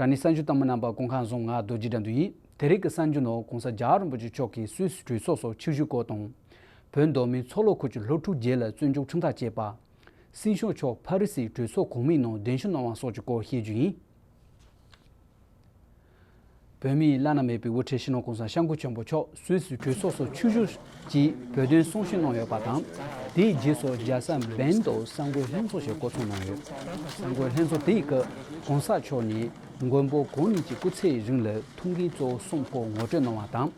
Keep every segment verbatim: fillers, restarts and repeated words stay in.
དྲ་གནས་གསར་འགྱུར་ལྟ་མི་རྣམ་པ་སྐུ་ཁམས་བཟང་། ང་རྡོ་རྗེ་དགྲ་འདུལ་ཡིན། དེ་རིང་གི་གསར་འགྱུར་ནང་གོང་ས་རྒྱལ་བ་རིན་པོ་ཆེ་མཆོག་གིས་སུད་སི་གྲོས་ཚོགས་སུ་ཆིབས་བསྒྱུར་སྐོར་དང་། བོད་མདོ་སྨད་མཚོ་ལྷོ་ཁུལ་གྱི་སློབ་ཕྲུག་བརྒྱད་ལ་བཙན་འཇུག་ཁྲིམས་ཐག་བཅད་པ། སྲིད་སྐྱོང་མཆོག་ཕ་རི་སིའི་གྲོས་ཚོགས་གོང་མའི་ནང་གདན་ཞུ་གནང་བ་སོགས་ཀྱི་སྐོར་བཤད་རྒྱུ་ཡིན། བོད་མིའི་བླ་ན་མེད་པའི་དབུ་ཁྲིད་སྤྱི་ནོར་གོང་ས་སྐྱབས་མགོན་ཆེན་པོ་མཆོག་སུད་སི་གྲོས་ཚོགས་སུ་ཆིབས་བསྒྱུར་གྱིས་བོད་དོན་གསུང་བཤད་གནང་ཡོད་པ་དང་། དེའི་རྗེས་སུ་རྒྱལ་ས་བན་དུ་གསར་འགོད་ལྷན་ཚོགས་ཤིག་བསྐོང་ཚོགས་གནང་ཡོད། གསར་འགོད་ལྷན་ཚོགས་དེའི་སྐབས་གོང་ས་མཆོག་ནས་མགོན་པོ་གང་ཉིད་ཀྱི་སྐུ་ཚེའི་རིང་ལ་ཐུགས་འགན་གཙོ་བོ་གསུམ་སྐོར་ངོ་སྤྲོད་གནང་བ་དང་།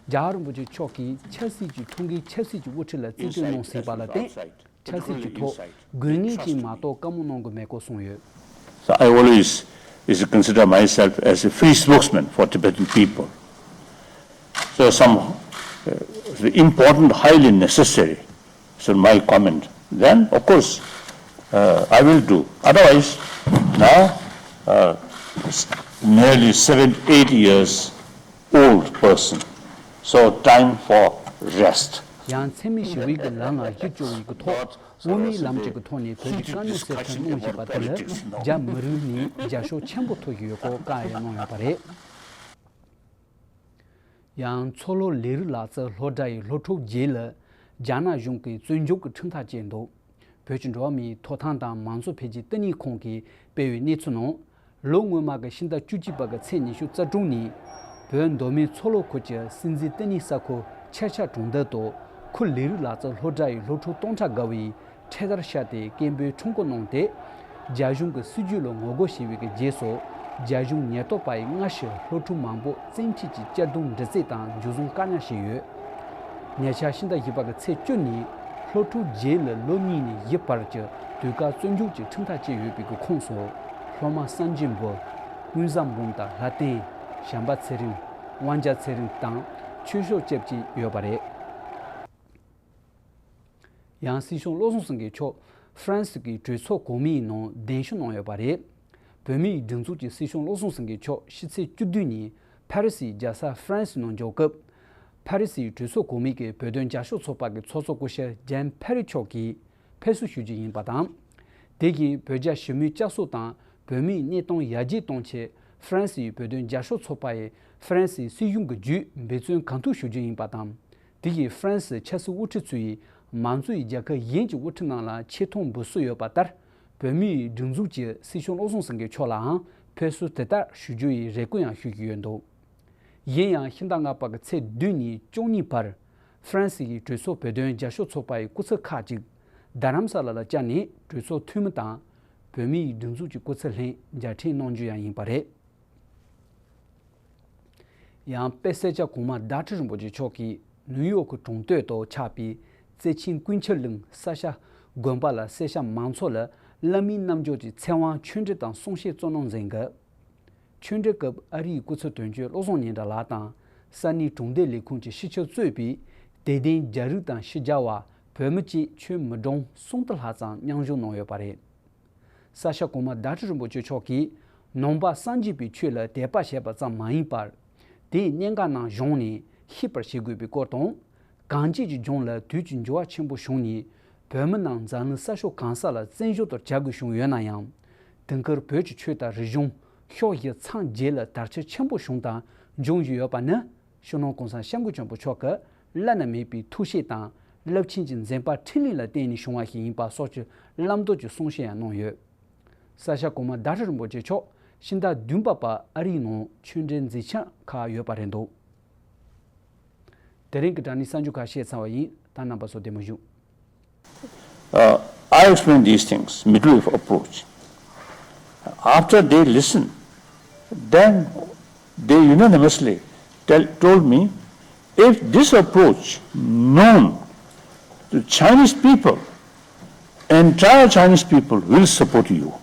རྒྱལ་བ་རིན་པོ་ཆེ་མཆོག་གིས་ཆབ་སྲིད་ཀྱི་ཐུགས་འགན་ཆབ་སྲིད་ཀྱི་དབུ་ཁྲིད་ལ་བརྩི་མཐོང་གནང་ཟིན་པ་ལ་བརྟེན། ཆབ་སྲིད་ཀྱི་ཐོག་དགོས་ངེས་ཀྱིས་མ་གཏོགས་བཀའ་མོལ་གནང་དགོས་མེད་སྐོར་གསུངས་ཡོད། So I always used to consider myself as a free spokesman for Tibetan people. So some uh, the important, highly necessary, so my comment. Then, of course, uh, I will do. Otherwise, now, uh, s- nearly seven, eight years old person. So time for rest. ཡང་འཚེ་མེད་ཞི་བའི་གི་ལམ་ལ་གཞི་བཅོལ་བའི་གི་ཐོག་དབུ་མའི་ལམ་གཅིག་གི་ཐོག་ནས་བོད་ཀྱི་དཀའ་རྙོག་སེལ་ཐབས་གནང་བཞིན་པ་དེ་ལ་རྒྱ་མི་རིགས་ནས་རྒྱབ་སྐྱོར་ཆེན་པོ་ཐོབ་བཞིན་ཡོད་སྐོར་བཀའ་ཡང་གནང་ཡོད་པ་རེད། ཡང་མཚོ་ལྷོ་ལས་རིགས་ལག་རྩལ་སློབ་གྲྭ་ཡི་སློབ་ཕྲུག་བརྒྱད་ལ་རྒྱ་ནག་གཞུང་གིས་བཙོན་འཇུག་གི་ཁྲིམས་ཐག་བཅད་འདུག་བོད་ཀྱི་འགྲོ་བ་མིའི་ཐོབ་ཐང་དང་མང་གཙོ་འཕེལ་རྒྱས་བསྟི་གནས་ཁང་གིས་སྤེལ་བའི་གནས་ཚུལ་ནང་། ལོ་སྔོན་མ་གི་ཕྱི་ཟླ་བཅུ་གཅིག་པ་གི་ཚེས་ཉི་ཤུ་རྩ་དྲུག་ཉིན། བོད་མདོ་སྨད་མཚོ་ལྷོ་ཁུལ་གྱི་སྲིད་འཛིན་བསྟི་གནས་ས་ཁུལ་ཆར་ཆ་གྲོང་རྡལ་དུ་ཁུལ་ལས་རིགས་ལག་རྩལ་སློབ་གྲྭ་ཡི་སློབ་ཕྲུག་སྟོང་ཕྲག་བརྒལ་བས་འཕྲེད་དར་ཤར་ཏེ་སྐད་འབོད་ཁྲོམ་སྐོར་གནང་སྟེ། རྒྱ་གཞུང་གི་སྲིད་ཇུས་ལ་ངོ་རྒོལ་བྱས་པའི་རྗེས་སུ་རྒྱ་གཞུང་ཉེན་རྟོག་པ་ཡིས་སྔ་ཕྱི་སློབ་ཕྲུག་མང་པོ་བཙན་ཁྲིད་ཀྱིས་གཅར་རྡུང་འདྲི་རྩད་དང་འཇུ་བཟུང་བཀག་ཉར་བྱས་ཡོད། ཉེ་ཆར་ཕྱི་ཟླ་བཞི་པ་གི་ཚེས་བཅུ་ཉིན་སློབ་ཕྲུག་བརྒྱད་ལ་ལོ་གཉིས་ནས་བཞི་བར་གྱི་དུས་བཀག་བཙོན་འཇུག་གི་ཁྲིམས་ཐག་བཅད་ཡོད་པའི་གི་ཁོངས་སུ་སློབ་མ་སངས་རྒྱས་འབུལ། ཀུན་བཟང་འབུམ་དང་ལྷ་བསྟན། བྱམས་པ་ཚེ་རིང་། དབང་རྒྱལ་ཚེ་རིང་དང་ཆོས་ཕྱོགས་སྐྱབས་བཅས་ཡོད་པ་རེད། ཡང་སྲིད་སྐྱོང་བློ་བཟང་སེང་གེ་མཆོག་ཧྥ་རན་སི་གི་གྲོས་ཚོགས་གོང་མའི་ནང་གདན་ཞུ་གནང་ཡོད་པ་རེད། བོད་མིའི་སྒྲིག་འཛུགས་ཀྱི་སྲིད་སྐྱོང་བློ་བཟང་སེང་གེ་མཆོག་ཕྱི་ཚེས་བཅུ་བདུན་ཉིན་ཕ་རི་སིའི་རྒྱལ་ས་ཧྥ་རན་སི་ནང་འབྱོར་སྐབས། ཕ་རི་སིའི་གྲོས་ཚོགས་གོང་མའི་གི་བོད་དོན་རྒྱབ་སྐྱོར་ཚོགས་པ་གི་ཚོགས་གཙོ་སྐུ་ཞབས་ཇན་ཕེ་རི་མཆོག་གིས་ཕེབས་བསུ་ཞུ་རྒྱུ་ཡིན་པ་དང་། དེ་བཞིན་བོད་རྒྱ་ཞི་མོལ་བསྐྱར་གསོ་དང་བོད་མིའི་གནས་སྟངས་ཡར་རྒྱས་གཏོང་ཆེད་ཧྥ་རན་སིའི་བོད་དོན་རྒྱབ་སྐྱོར་ཚོགས་པ་ཡིས་ཧྥ་རན་སིའི་སྲིད་གཞུང་གི་བརྒྱུད་འབད་བརྩོན་གང་ཐུབ་ཞུ་རྒྱུ་ཡིན་པ་དང་། དེ་ཡིས་ཧྥ་རན་སི་ཆབ་སྲིད་དབུ་ཁྲིད་ཚོ་ཡིས་མང་གཙོའི་རྒྱལ་ཁབ་གཞན་གྱི་དབུ་ཁྲིད་རྣམས་ལ་ཆེ་མཐོང་འབུལ་སྲོལ་ཡོད་པ་ལྟར། བོད་མིའི་སྒྲིག་འཛུགས་ཀྱི་སྲིད་སྐྱོང་བློ་བཟང་སེང་གེ་མཆོག་ལའང་ཕེབས་བསུ་དེ་ལྟར་ཞུ་རྒྱུ་ཡི་རེ་སྐུལ་ཡང་ཞུ་གི་ཡོད་འདུག་ཡིན་ཡང་ཕྱི་ཟླ་ལྔ་པ་གི་ཚེས་བདུན་ཉིན་བཅུ་གཉིས་བར་ཧྥ་རན་སི་ཡི་གྲོས་ཚོགས་བོད་དོན་རྒྱབ་སྐྱོར་ཚོགས་པ་ཡི་སྐུ་ཚབ་ཁག་ཅིག་རྡ་རམ་ས་ལ་ལ་བཅར་ནས་གྲོས་ཚོགས་འཐུས་མི་དང་བོད་མིའི་སྒྲིག་འཛུགས་ཀྱི་སྐུ་ཚབ་ལྷན་མཇལ་འཕྲད་གནང་རྒྱུ་ཡང་ཡིན་པ་རེད། ཡང་དཔལ་སེར་སྐྱ་གོང་མ་ཟླ་སྒྲོན་རིན་པོ་ཆེ་མཆོག་གིས་ནིའུ་ཡོག་གི་གྲོང་སྟོད་དུ་ཆགས་པའི་བརྩེ་ཆེན་ཀུན་ཁྱབ་གླིང་ས་སྐྱ་དགོན་པ་ལ་སེར་སྐྱ་མང་ཚོགས་ལ་བླ་མའི་རྣལ་འབྱོར་གྱི་ཚེ་དབང་ཆོས་འབྲེལ་དང་གསུང་བཤད་སྩོལ་གནང་མཛད་འགབ། ཆོས་འབྲེལ་སྐབས་ཨ་རིའི་སྐུ་ཚབ་དོན་གཅོད་བློ་བཟང་སྙན་གྲགས་ལགས་དང་ས་གནས་གྲོང་སྡེ་ལས་ཁུངས་ཀྱི་ཤེས་ཆེར་གཙོས་པའི་དད་ལྡན་རྒྱ་རིགས་དང་ཕྱི་རྒྱལ་བ་བོད་མི་བཅས་ཁྱོན་མི་གྲངས་སུམ་སྟོང་ལྷག་ཙམ་མཉམ་ཞུགས་གནང་ཡོད་པ་རེད། ས་སྐྱ་གོང་མ་ཟླ་སྒྲོན་རིན་པོ་ཆེ་མཆོག་གིས་ནང་པ་སངས་རྒྱས་པའི་ཆོས་ལ་དད་པ་བྱས་པ་ཙམ་མ་ཡིན་པར། དེའི་གནད་འགག་རྣམས་གཞུང་ནས་ཤེས་པར་བྱེད་དགོས་པའི་སྐོར་དང་། གངས་ཅན་གྱི་ལྗོངས་ལ་དུས་ཀྱི་འགྱུར་བ་ཆེན་པོ་བྱུང་ནས་བོད་མི་རྣམས་འཛམ་གླིང་ས་ཕྱོགས་གང་ས་ལ་བཙན་བྱོལ་དུ་གྱར་དགོས་བྱུང་ཡོད་ན་ཡང་། དེང་སྐབས་བོད་ཀྱི་ཆོས་དང་རིག་གཞུང་ཕྱོགས་བཞི་མཚམས་བརྒྱད་ལ་དར་ཁྱབ་ཆེན་པོ་བྱུང་དང་འབྱུང་བཞིན་ཡོད་པ་ནི། སྤྱི་ནོར་གོང་ས་སྐྱབས་མགོན་ཆེན་པོ་མཆོག་གི་བླ་ན་མེད་པའི་ཐུགས་བསྐྱེད་དང་རླབས་ཆེན་གྱི་མཛད་པ་འཕྲིན་ལས་ལ་བརྟེན་ནས་བྱུང་བ་ཞིག་ཡིན་པ་སོགས་ཀྱི་བླང་དོར་གྱི་གསུང་བཤད་ཡང་གནང་ཡོད། ས་སྐྱ་གོང་མ་ཟླ་སྒྲོན་རིན་པོ་ཆེ་མཆོག་ཕྱི་ཟླ་བདུན་པ་བར་ཨ་རིའི་ནང་ཆོས་འབྲེལ་མཛད་འཆར་ཁག་ཡོད་པ་རེད་འདུག་དེ་རིང་གི་དྲ་གནས་གསར་འགྱུར་ཁག་བཤད་ཚར་བ་ཡིན། ད་རྣམ་པ་ཚོ་བདེ་མོ་བཞུགས། Uh, I explained these things, Medvedev approach. After they listened, then they unanimously tell, told me, if this approach known to Chinese people, entire Chinese people will support you.